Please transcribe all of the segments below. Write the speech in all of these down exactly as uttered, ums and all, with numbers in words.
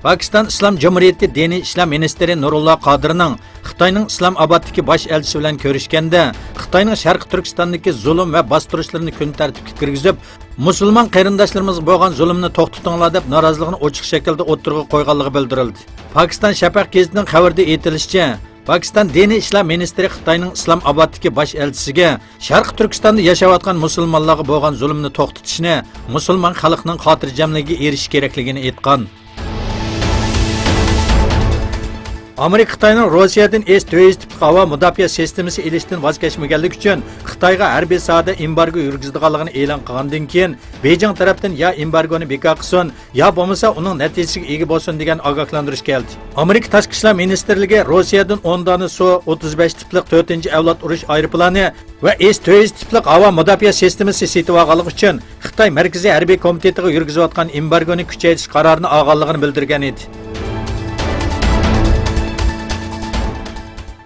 پاكىستان ئىسلام جۇمھۇرىيىتى دىنىي ئىشلار مىنىستىرى نۇرۇللا قادىرنىڭ خىتاينىڭ ئىسلام ئابادتىكى باش ئەلچىسى بىلەن كۆرۈشكەندە، خىتاينىڭ شەرقىي تۈركىستاندىكى زۇلۇم ۋە باستۇرۇشلىرىنى كۈن تەرتىپكە كىرگۈزۈپ، مۇسۇلمان قېرىنداشلىرىمىزغا بولغان زۇلۇمنى توختىتىڭلار دەپ نارازىلىقىنى ئوچۇق شەكىلدە ئوتتۇرىغا قويغانلىقى بىلدۈرۈلدى. پاكىستان شەپەق گېزىتىنىڭ خەۋىرىدە ئېيتىلىشىچە، پاكىستان دىنىي ئىشلار مىنىستىرى خىتاينىڭ ئىسلام ئابادتىكى باش ئەلچىسىگە شەرقىي تۈركىستاندا ياشاۋاتقان مۇسۇلمانلارغا بولغان زۇلۇمنى توختىتىشنى، مۇسۇلمان خەلقنىڭ خاتىرجەملىكىگە ئېرىشىش كېرەكلىكىنى ئېيتقان. ئامېرىكا خىتاينىڭ روسىيەدىن ئېس تۆت يۈز تىپلىق ھاۋا مۇداپىئە سىستېمىسى ئېلىشتىن ۋاز كەچمىگەنلىكى ئۈچۈن خىتايغا ھەربىي ساھەدە ئېمبارگو يۈرگۈزىدىغانلىقىنى ئېلان قىلغاندىن كېيىن، بېيجىڭ تەرەپتىن يا ئېمبارگونى بىكار قىلسۇن، يا بولمىسا ئۇنىڭ نەتىجىسىگە ئىگە بولسۇن دېگەن ئاگاھلاندۇرۇش كەلدى. ئامېرىكا تاشقى ئىشلار مىنىستىرلىكى روسىيەدىن ئون دانە سۇ ئوتتۇز بەش تىپلىق تۆتىنچى ئەۋلاد ئۇرۇش ئايروپىلانى ۋە ئېس تۆت يۈز تىپلىق ھاۋا مۇداپىئە سىستېمىسى سېتىۋالغانلىقى ئۈچۈن خىتاي مەركىزىي ھەربىي كومىتېتىغا يۈرگۈزۈۋاتقان ئېمبارگونى كۈچەيتىش قارارىنى ئالغانلىقىنى بىلدۈرگەن ئىدى.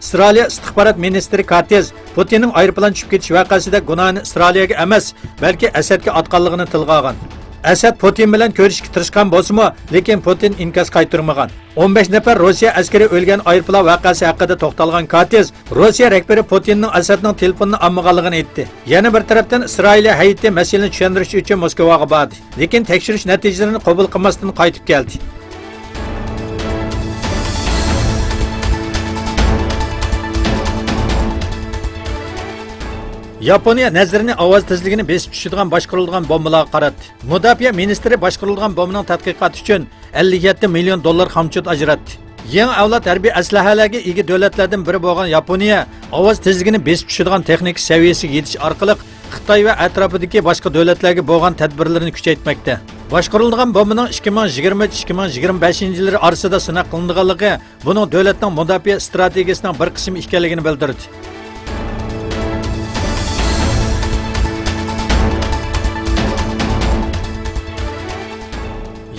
ئىسرائىلىيە ئىستىخبارات مىنىستىرى كاتىز پۇتىننىڭ ئايروپىلان چۈشۈپ كېتىش ۋەقەسىدە گۇناھنى ئىسرائىلىيەگە ئەمەس، بەلكى ئەسەدكە ئاتقانلىقىنى تىلغا ئالغان. ئەسەد پۇتىن بىلەن كۆرۈشۈشكە تىرىشقان بولسىمۇ، لېكىن پۇتىن ئىنكاس قايتۇرمىغان. ئون بەش نەپەر روسىيە ئەسكىرى ئۆلگەن ئايروپىلان ۋەقەسى ھەققىدە توختالغان كاتىز، روسىيە رەھبىرى پۇتىننىڭ ئەسەدنىڭ تېلېفونىنى ئالمىغانلىقىنى ئېيتتى. يەنە بىر تەرەپتىن، ئىسرائىلىيە ھەيئىتى مەسىلىنى چۈشەندۈرۈش ئۈچۈن موسكۋاغا باردى، لېكىن تەكشۈرۈش نەتىجىلىرىنى قوبۇل قىلماستىن قايتىپ كەلدى. ياپونىيە نەزىرىنى ئاۋاز تېزلىكىنى بېسىپ چۈشىدىغان باشقۇرۇلىدىغان بومبىلارغا قاراتتى. مۇداپىئە مىنىستىرى باشقۇرۇلىدىغان بومبىنىڭ تەتقىقاتى ئۈچۈن ئەللىك يەتتە مىليون دوللار خامچوت ئاجراتتى. يېڭى ئەۋلاد ھەربىي ئەسلىھەلەرگە ئىگە دۆلەتلەردىن بىرى بولغان ياپونىيە ئاۋاز تېزلىكىنى بېسىپ چۈشىدىغان تېخنىكا سەۋىيەسىگە يېتىش ئارقىلىق خىتاي ۋە ئەتراپىدىكى باشقا دۆلەتلەرگە بولغان تەدبىرلىرىنى كۈچەيتمەكتە. باشقۇرۇلىدىغان بومبىنىڭ ئىككى مىڭ يىگىرمە ئۈچ، ئىككى مىڭ يىگىرمە بەشىنچى يىللىرى ئارىسىدا سىناق قىلىنىدىغانلىقى بۇنىڭ دۆلەتنىڭ مۇداپىئە ئىستراتېگىيىسىنىڭ بىر قىسمى ئىكەنلىكىنى بىلدۈردى.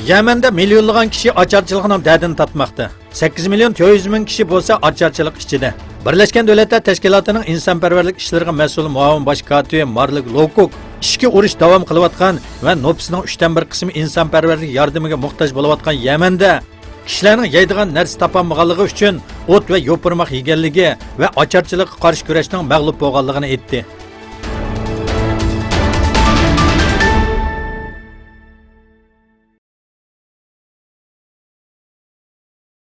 يەمەندە مىليونلىغان كىشى ئاچارچىلىقنىڭ دەردىنى تارتماقتا. سەككىز مىليون تۆت يۈز مىڭ كىشى بولسا ئاچارچىلىق ئىچىدە. بىرلەشكەن دۆلەتلەر تەشكىلاتىنىڭ ئىنسانپەرۋەرلىك ئىشلىرىغا مەسئۇل مۇئاۋىن باش كاتىپى مارلىك لوكۇك ئىچكى ئۇرۇش داۋام قىلىۋاتقان ۋە نوپۇسىنىڭ ئۈچتىن بىر قىسمى ئىنسانپەرۋەرلىك ياردىمىگە موھتاج بولۇۋاتقان يەمەندە كىشىلەرنىڭ يەيدىغان نەرسە تاپالمىغانلىقى ئۈچۈن ئوت ۋە يوپۇرماق يېگەنلىكى ۋە ئاچارچىلىققا قارشى كۈرەشنىڭ مەغلۇپ بولغانلىقىنى ئېيتتى.